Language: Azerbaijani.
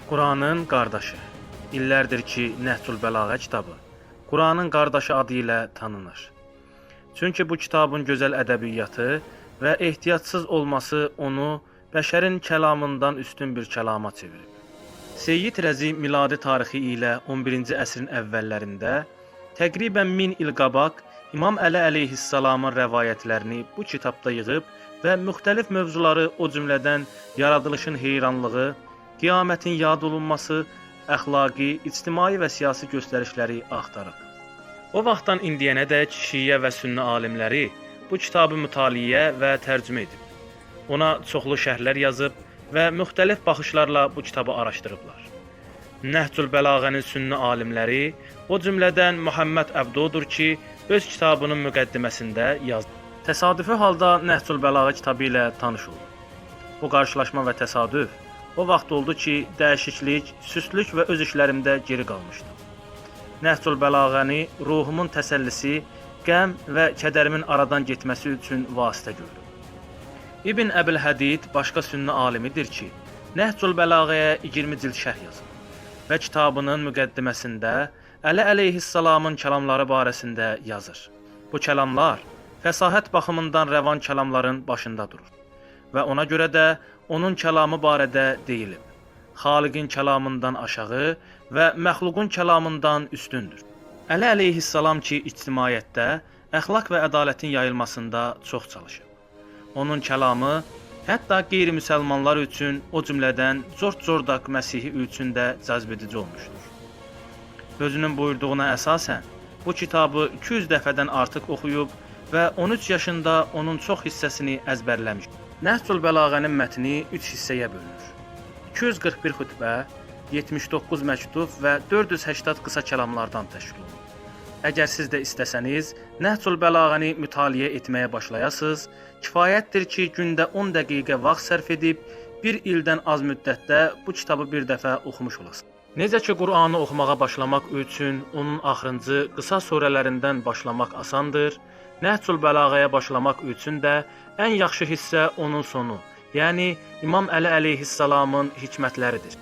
Quranın qardaşı. İllərdir ki, Nəhcül Bəlağə kitabı Quranın qardaşı adı ilə tanınır. Çünki bu kitabın gözəl ədəbiyyatı və ehtiyatsız olması onu bəşərin kəlamından üstün bir kəlama çevirib. Seyyid Rəzi miladi tarixi ilə 11-ci əsrin əvvəllərində təqribən 1000 il qabaq İmam Əli əleyhissalamın rəvayətlərini bu kitabda yığıb və müxtəlif mövzuları, o cümlədən yaradılışın heyranlığı, qiyamətin yad olunması, əxlaqi, ictimai və siyasi göstərişləri axtarıb. O vaxtdan indiyənədək şiə və sünni alimləri bu kitabı mütaliə və tərcümə edib. Ona çoxlu şərhlər yazıb və müxtəlif baxışlarla bu kitabı araşdırıblar. Nəhcül Bəlağənin sünni alimləri, o cümlədən Muhammed Əbdodur ki, öz kitabının müqəddiməsində yazdı. Təsadüfi halda Nəhcül Bəlağə kitabı ilə tanış oldum. Bu qarşılaşma və təsadüf o vaxt oldu ki, dəyişiklik, süstlük və öz işlərimdə geri qalmışdım. Nəhcül Bəlağəni ruhumun təsəllisi, qəm və kədərimin aradan getməsi üçün vasitə gördüm. İbn Əbil Hədid başqa sünni alimidir ki, Nəhcül Bəlağəyə 20 cild şərh yazıb və kitabının müqəddiməsində Əli əleyhissalamın kəlamları barəsində yazır. Bu kəlamlar fəsahət baxımından rəvan kəlamların başında durur və ona görə də onun kəlamı barədə deyilib. Xaliqin kəlamından aşağı və məxluqun kəlamından üstündür. Əli əleyhissalam ki, ictimaiyyətdə əxlaq və ədalətin yayılmasında çox çalışıb. Onun kəlamı hətta qeyri-müsəlmanlar üçün, o cümlədən Cort Cordaq Məsihi üçün də cəzbedici olmuşdur. Özünün buyurduğuna əsasən bu kitabı 200 dəfədən artıq oxuyub və 13 yaşında onun çox hissəsini əzbərləmiş. Nəhcül Bəlağənin mətni 3 hissəyə bölünür. 241 xütbə, 79 məktub və 480 qısa kəlamlardan təşkil olunur. Əgər siz də istəsəniz, Nəhcül Bəlağəni mütaliə etməyə başlayasınız, kifayətdir ki, gündə 10 dəqiqə vaxt sərf edib bir ildən az müddətdə bu kitabı bir dəfə oxumuş olasınız. Necə ki, Qur'anı oxumağa başlamaq üçün onun axırıncı qısa surələrindən başlamaq asandır, Nəhcül Bəlağəyə başlamaq üçün də ən yaxşı hissə onun sonu, yəni İmam Əli əleyhissalamın hikmətləridir.